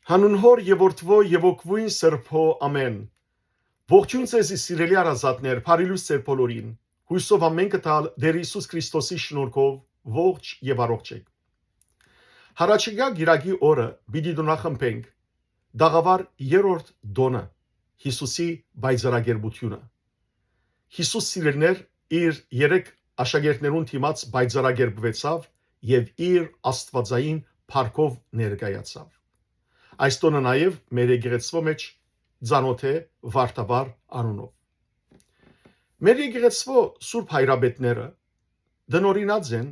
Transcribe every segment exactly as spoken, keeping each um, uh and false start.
Հանուն Հօր եւ Որդուոյ եւ Հոգւոյն Սրբոյ, ամէն։ Ողջոյն ձեզի, սիրելի հարազատներ, բարի լոյս ձեր բոլորին։ Յոյսով ամէնքը տալ Տէր Յիսուս Քրիստոսի շնորհքով ողջ եւ առողջ էք։ Յառաջիկայ կիրակի օրը պիտի տօնախմբենք տաղաւար երրորդ տօնը, Յիսուսի պայծառակերպութիւնը։ Յիսուս, սիրելիներ, իր երեք աշակերտներուն դիմաց պայծառակերպուեցաւ եւ իր աստուածային փառքով ներկայացաւ։ Այս տօնը նաեւ մեր եկեղեցւոյ մէջ ծանօթ է Վարդավառ անունով։ Մեր եկեղեցւոյ սուրբ հայրապետները տնօրինած են,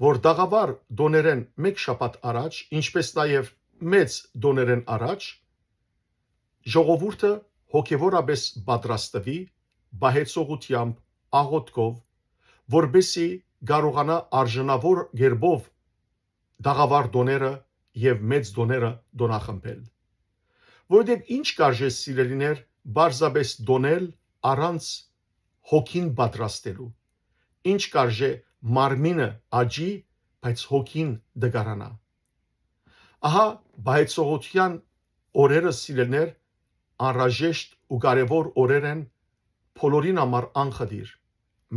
որ տաղաւար տօներէն մէկ շաբաթ առաջ, ինչպէս նաեւ մեծ տօներէն առաջ, ժողովուրդը հոգեւորապէս պատրաստուի պահեցողութեամբ, աղօթքով, որպէսզի կարողանայ արժանաւոր կերպով տաղաւար տօները եւ մեծ տօները տօնախմբել։ Որովհետեւ ի՞նչ կարժէ, սիրելիներ, պարզապէս տօնել առանց հոգին պատրաստելու։ Ի՞նչ կարժէ մարմինը աճի, բայց հոգին տկարանայ։ Ահա պահեցողութեան օրերը, սիրելիներ, անհրաժեշտ ու կարեւոր օրեր են բոլորին համար անխտիր,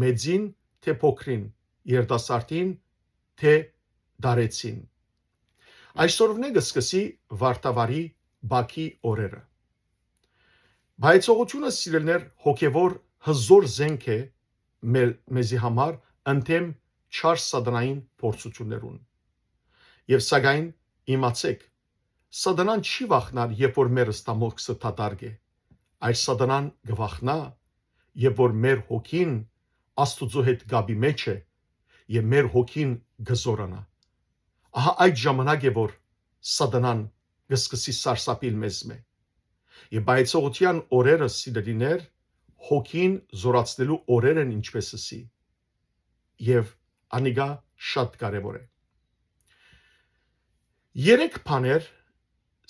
մեծին թէ փոքրին, երիտասարդին թէ դարեցին։ Այսօրվնէ կը սկսի Վարդավառի բակի օրերը։ Պահեցողութիւնը, սիրելիներ, հոգեւոր հզօր զէնք է մե-, մեզի համար ընդդէմ չար սատանային փորձութիւններուն։ Եւ սակայն իմացէք, սատանան չի վախնար, երբ որ մեր ստամոքսը դատարկ է, այլ սատանան կը վախնայ, երբ որ մեր հոգին Աստուծոյ հետ կապի մէջ է եւ մեր հոգին կը զօրանայ։ Ահա այդ ժամանակ է, որ սատանան կը սկսի սարսափիլ մեզմէ։ Եւ պահեցողութեան օրերը, սիրելիներ, հոգին զօրացնելու օրեր են, ինչպէս ըսի, եւ անիկա շատ կարեւոր է։ Երեք բաներ,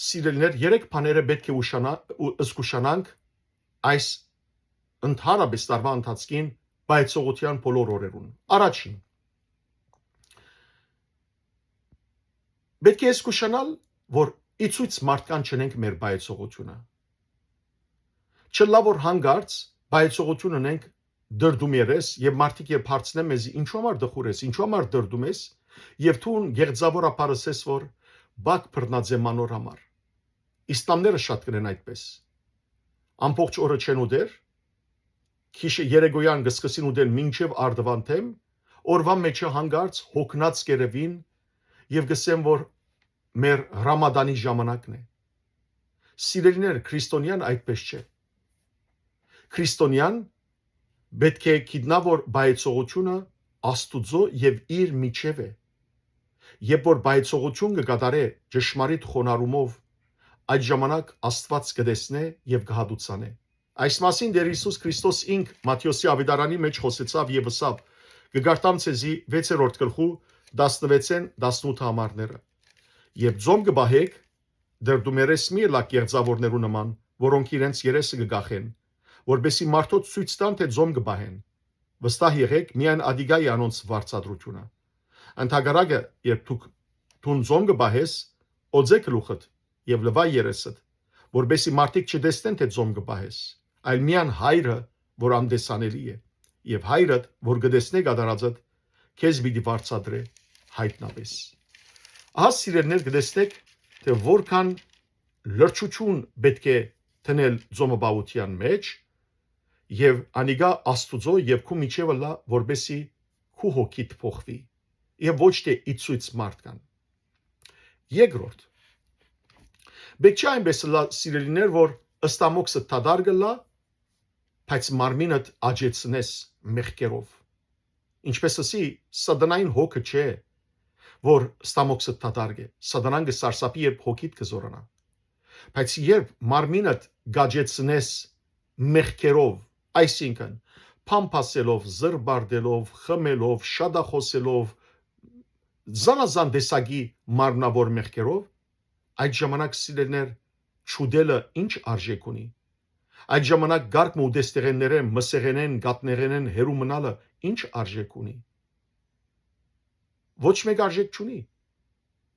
սիրելիներ, երեք բաները պէտք է ուշանա-, ու զգուշանանք այս ընդհանրապէս տարուայ ընթացքին պահեցողութեան բոլոր օրերուն։ Առաջին, պէտք է զգուշանալ, որ ի ցոյց մարդկան չընենք մեր պահեցողութիւնը։ Չըլլայ որ յանկարծ պահեցողութիւն ընենք դրդում երես եւ մարդիկ երբ հարցնեն մեզի, «Ինչու համար տխուր ես, ինչու համար դրդում ես»։ Եւ դուն գեղձաւորաբար ըսես, որ բակ բռնած եմ անոր համար։ Իսլամները շատ կ'ընեն այդպէս։ Ամբողջ օրը չեն ուտեր, քիշը երեկոյան կը սկսին ուտել մինչեւ արդուան դէմ, օրուան մէջը յանկարծ հոգնած կ'երեւին եւ կ'ըսեն, որ մեր Ռամադանի ժամանակն է։ Սիրելիներ, քրիստոնեան այդպէս չէ։ Քրիստոնեան պէտք է գիտնայ, որ պահեցողութիւնը Աստուծոյ եւ իր միջեւ է։ Երբ որ պահեցողութիւն կը կատարէ ճշմարիտ խոնարհումով, այդ ժամանակ Աստուած կը տեսնէ եւ կը հատուցանէ։ Այս մասին Տէր Յիսուս Քրիստոս ինք Մատթէոսի աւետարանի մէջ խօսեցաւ եւ ըսաւ. «Կը կարդամ ձեզի վեցերորդ գլխու տասնվեցէն տասնութ համարները։ Երբ ծոմ կը պահէք, դրդում երես մի ըլլաք գեղձաւորներու նման, որոնք իրենց երեսը կը կախեն, որպէսզի մարդոց ցոյց տան թէ ծոմ կը պահեն։ Վստահ եղէք, միայն ատիկա է անոնց վարձատրութիւնը։ Ընդհակառակը, երբ դուք, դուն ծոմ կը պահես, օծէ գլուխդ եւ լուայ երեսդ, որպէսզի մարդիկ չտեսնեն թէ ծոմ կը պահես, այլ միայն Հայրը, որ անտեսանելի է, եւ Հայրդ, որ կը տեսնէ կատարածդ, քեզ պիտի վարձատրէ յայտնապէս»։ Ահա, սիրելիներ, կը տեսնէք թէ որքան լրջութիւն պէտք է դնել ծոմը պահութեան մէջ, եւ անիկա Աստուծոյ եւ քու միջեւ ըլլայ, որպէսզի քու հոգիդ փոխուի եւ ոչ թէ ի ցոյց մարդկան։ Երկրորդ, պէտք չէ այնպէս ըլլայ, սիրելիներ, որ ստամոքսը դատարկ ըլլայ, բայց մարմինդ աճեցնես մեղքերով։ Ինչպէս ըսի, սատանային հոգը չէ, որ ստամոքսը դատարկ է։ Սատանան կը սարսափի, երբ հոգիդ կը զօրանայ։ Բայց երբ մարմինդ կաճեցնես մեղքերով, այսինքն՝ փամփասելով, զրպարտելով, խմելով, շատախօսելով, զանազան տեսակի մարմնաւոր մեղքերով, այդ ժամանակ, սիրելիներ, չուտելը ի՞նչ արժէք ունի։ Այդ ժամանակ կարգ մը ուտեստեղէններէն, մսեղէնէն, կաթնեղէնէն հեռու մնալը ի՞նչ արժէք ունի։ Ոչ մէկ արժէք չունի։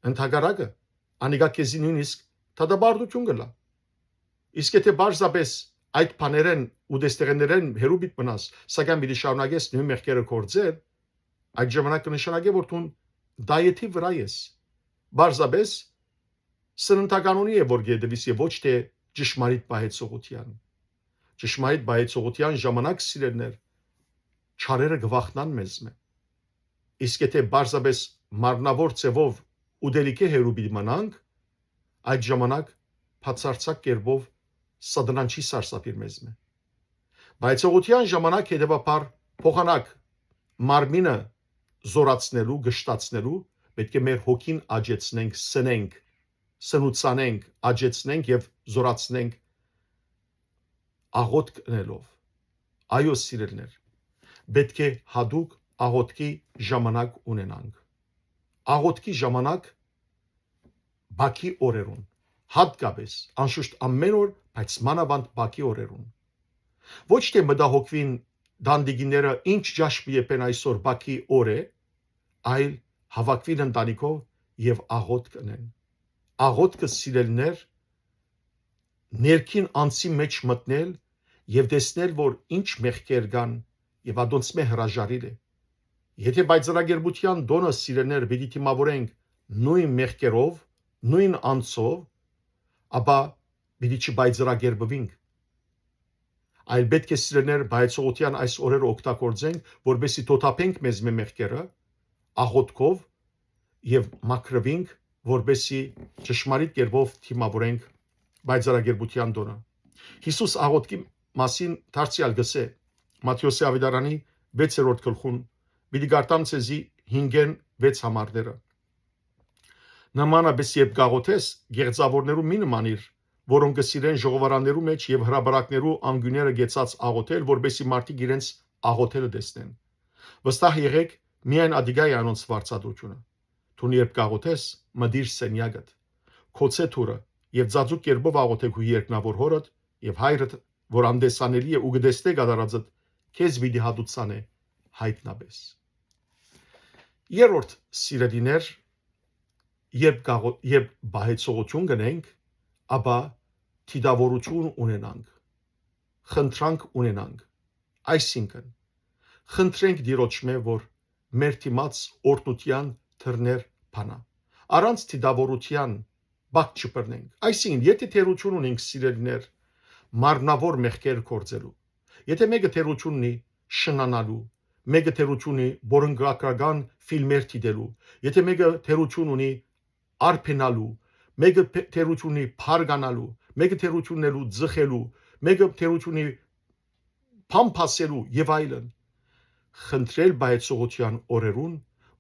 Ընդհակառակը, անիկա քեզի նոյնիսկ դատապարտութիւն կ'ըլլայ։ Իսկ եթէ պարզապէս այդ բաներէն ու տեստեղէներէն հեռու պիտի մնաս, սակայն պիտի շարունակես նոյն մեղքերը գործել, այդ ժամանակ կը նշանակէ, որ դուն դայեթի վրայ ես։ Պարզապէս սննդականոնի է, որ կ'ետեւիս, եւ ոչ թէ ճշմարիտ պահեցողութեան։ Ճշմարիտ պահեցողութեան ժամանակ, սիրելիներ, չարերը կը վախնան մեզմէ։ Իսկ եթէ պարզապէս մարմնաւոր ձեւով ուտելիքէ հեռու պիտի մնանք, այդ ժամանակ բացարձակ կերպով Սատանան չի սարսափիր մեզմէ։ Պահեցողութեան ժամանակ, հետեւաբար, փոխանակ մարմինը զորացնելու, կշտացնելու, պէտք է մեր հոգին աճեցնենք, սնենք, սնուցանենք, աճեցնենք եւ զորացնենք աղօթք ընելով։ Այո, սիրելիներ, պէտք է յատուկ աղօթքի ժամանակ ունենանք։ Աղօթքի ժամանակ բակի օրերուն, հատկապէս, անշուշտ ամեն օր, բայց մանաւանդ բակի օրերուն։ Ոչ թէ մտահոգուին տանտիկիները ինչ ճաշ պիտի եփեն այսօր, բակի օր է, այլ հաւաքուին ընտանիքով եւ աղօթք ընեն։ Աղօթքը, սիրելիներ, ներքին անձի մէջ մտնել եւ տեսնել, որ ինչ մեղքեր կան, եւ ադոնցմէ հրաժարիլ է։ Եթէ պայծառակերպութեան տօնը, սիրելիներ, պիտի դիմաւորենք նոյն մեղքերով, նոյն անձով, ապա պիտի չպայծառակերպուինք։ Այլ պէտք է, սիրելիներ, պահեցողութեան այս օրերը օգտագործենք, որպեսզի թոթափենք մեզմէ մեղքերը, աղօթքով եւ մաքրուինք, որպեսզի ճշմարիտ կերպով դիմաւորենք պայծառակերպութեան տօնը։ Յիսուս աղօթքի մասին դարձեալ կ'ըսէ Մատթէոսի աւետարանի վեցերորդ գլխուն, պիտի կարդամ ձեզի հինգէն վեց համարները։ Նմանապէս, երբ կ'աղօթես, գեղձաւորներու մի նմանիր, որոնք կը սիրեն ժողովարաններու մէջ եւ հրապարակներու անկիւները կեցած աղօթել, որպեսզի մարդիկ իրենց աղօթելը տեսնեն։ Վստահ եղէք, միայն ատիկա է անոնց վարձատրութիւնը։ Դուն երբ կ'աղօթես, մտիր սենեակդ, գոցէ դուռը եւ ծածուկ կերպով աղօթէ քու երկնաւոր Հօրդ եւ Հայրդ, որ անտեսանելի է ու կը տեսնէ կատարածդ, քեզ պիտի հատուցանէ յայտնապէս։ Երրորդ, սիրելիներ, երբ կաղօ-, երբ պահեցողութիւն կ'ընենք, ապա դիտաւորութիւն ունենանք, խնդրանք ունենանք, այսինքն, խնդրենք Տիրոջմէ, որ մեր դիմաց օրհնութեան դռներ բանայ, առանց դիտաւորութեան բակ չբռնենք։ Այսինքն, եթէ թերութիւն ունենք, սիրելիներ, մարմնաւոր մեղքեր գործելու, եթէ մէկը թերութիւն ունի շնանալու, մէկը թերութիւն ունի բորընկակրական ֆիլմեր դիտելու, եթէ մէկը թերութիւն ունի արբենալու, մէկը փե-, թերութիւն ունի փառ գանալու, մէկը թերութիւն ունի ձխելու, մէկը թերութիւն ունի փամփասելու եւ այլն, խնդրել պահեցողութեան օրերուն,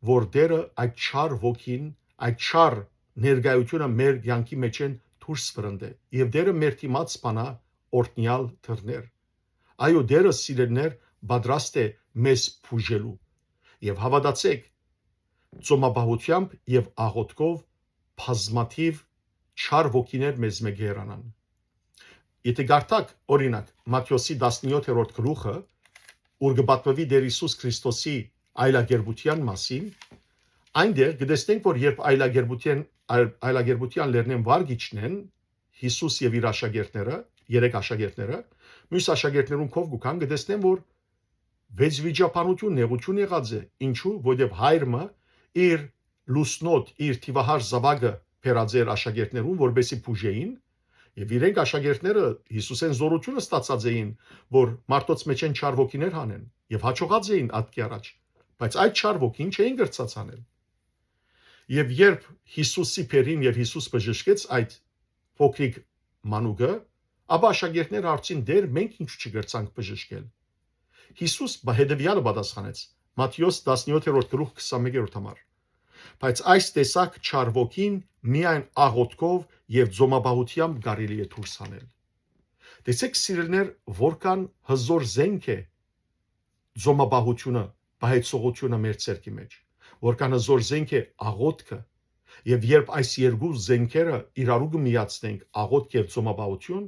որ Տէրը այդ չար ոգին, այդ չար ներկայութիւնը մեր կեանքի մէջէն դուրս վրընդէ եւ Տէրը մեր դիմաց բանայ օրհնեալ դռներ։ Այո, Տէրը, սիրելիներ, պատրաստ է մեզ բուժելու։ Եւ հաւատացէք, ծոմապահութեամբ եւ աղօթքով բազմաթիւ չար ոգիներ մեզմէ կ'հեռանան։ Եթէ կարդաք, օրինակ, Մատթէոսի տասնեթերորդ գլուխը, ուր կը պատմուի Տէր Յիսուս Քրիստոսի այլակերպութեան մասին, այնտեղ կը տեսնենք, որ երբ այլակերպութեան, այլ-, այլակերպութեան լեռնէն վար կ'իջնեն, Յիսուս եւ իր աշակերտները, երեք աշակերտները, միւս աշակերտներուն քով կու գան, կը տեսնեն, որ վեճ վիճաբանութիւն, նեղութիւն եղած է։ Ինչու՞, որովհետեւ հայր մը իր լուսնոտ, իր թիվահար զաւակը բերած էր աշակերտներուն, որպեսզի բուժէին, եւ իրենք, աշակերտները, Յիսուսէն զօրութիւնը ստացած էին, որ մարդոց մէջէն չար ոգիներ հանեն, եւ յաջողած էին ատկի առաջ, բայց այդ չար ոգին չէին կրցած հանել։ Եւ երբ Յիսուսի բերին եւ Յիսուս բժշկեց այդ փոքրիկ մանուկը, ապա աշակերտները հարցին. «Տէր, մենք ինչու չկրցանք բժշկել»։ Յիսուս բա հետեւեալը պատասխանեց, Մատթէոս տասնեթերորդ գլուխ, քսանմեկերորդ համար. «Բայց այս տեսակ չար ոգին միայն աղօթքով եւ ծոմապահութեամբ կարելի է դուրս հանել»։ Տեսեք, սիրելիներ, որքան հզոր զենք է ծոմապահութիւնը, պահեցողութիւնը մեր ձեռքի մէջ, որքան հզոր զենք է աղօթքը, եւ երբ այս երկու զենքերը իրարու կը միացնենք, աղօթք եւ ծոմապահութիւն,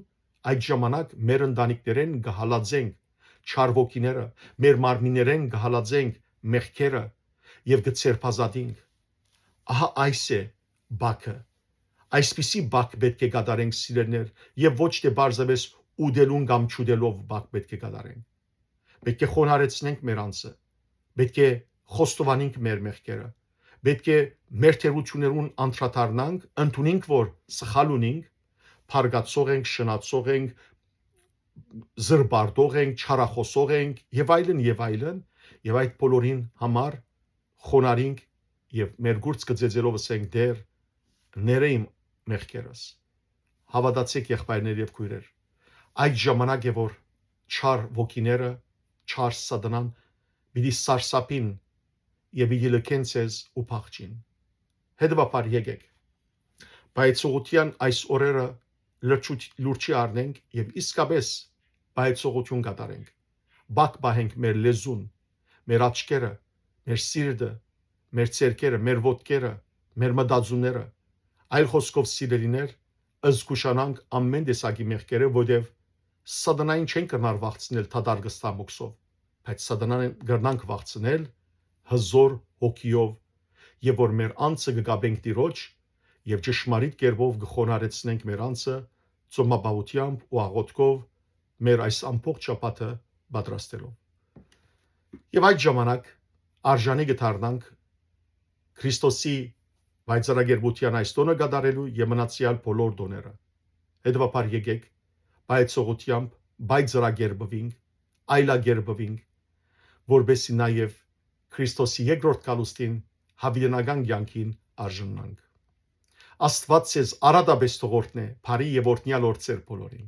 այդ ժամանակ մեր ընտանիքներէն կը հալածենք չար ոգիները, մեր մարմիններէն կը հալածենք մեղքերը եւ կը ձերբազատենք։ Ահա այս է բակը, Այսպիսի բակ պէտք է կատարենք, սիրելիներ, եւ ոչ թէ պարզապէս ուտելուն կամ չուտելով բակ պէտք է կատարենք։ Պէտք է խոնարհեցնենք մեր անձը, պէտք է խոստովանենք մեր մեղքերը, պէտք է մեր թերութիւններուն անդրադառնանք, ընդունենք, որ սխալ ունենք, փառկացող ենք, շնացող ենք, զրպարտող ենք, չարախօսող ենք, եւ այլն, եւ այլն, եւ այդ բոլորին համար խոնարհինք եւ մեր կուրծքը ծեծելով ըսենք. «Տէր, ներէ իմ մեղքերս»։ Հաւատացէք, եղբայրներ եւ քոյրեր, այդ ժամանակ է, որ չար ոգիները, չար Սատանան պիտի սարսափին եւ պիտի լքեն ձեզ ու փախչին։ Հետեւաբար եկեք, պայծողութեան այս օրերը լրջու-, լուրջի առնենք եւ իսկապէս պայծողութիւն կատարենք։ Բակ պահենք մեր լեզուն, մեր աչքերը, մեր սիրտը, մեր ձեռքերը, մեր ոտքերը, մեր մտածումները։ Այլ խօսքով, սիրելիներ, զգուշանանք ամէն տեսակի մեղքերը, որտեւ Սատանային չենք կրնար վախցնել դատարկ ստամոքսով, բայց Սատանային կրնանք վախցնել հզոր հոգիով, եւ որ մեր անձը կը կապենք Տիրոջ, եւ ճշմարիտ կերպով կը խոնարհեցնենք մեր անձը ծոմապահութեամբ ու աղօթքով, մեր այս ամբողջ շաբաթը պատրաստելով։ Եւ այդ ժամանակ արժանի կը դառնանք Քրիստոսի վայծառակերպութեան այս տօնը կատարելու եւ մնացեալ բոլոր տօները։ Հետեւաբար եկեք պայծողութեամբ պայծառակերպվինք, այլակերպվինք, որպեսզի նաեւ Քրիստոսի երկրորդ գալուստին յաւիտենական կեանքին արժանանք։ Աստուած ձեզ արատապէս թող օրհնէ, բարի եւ օրհնեալ օր ձեր բոլորին։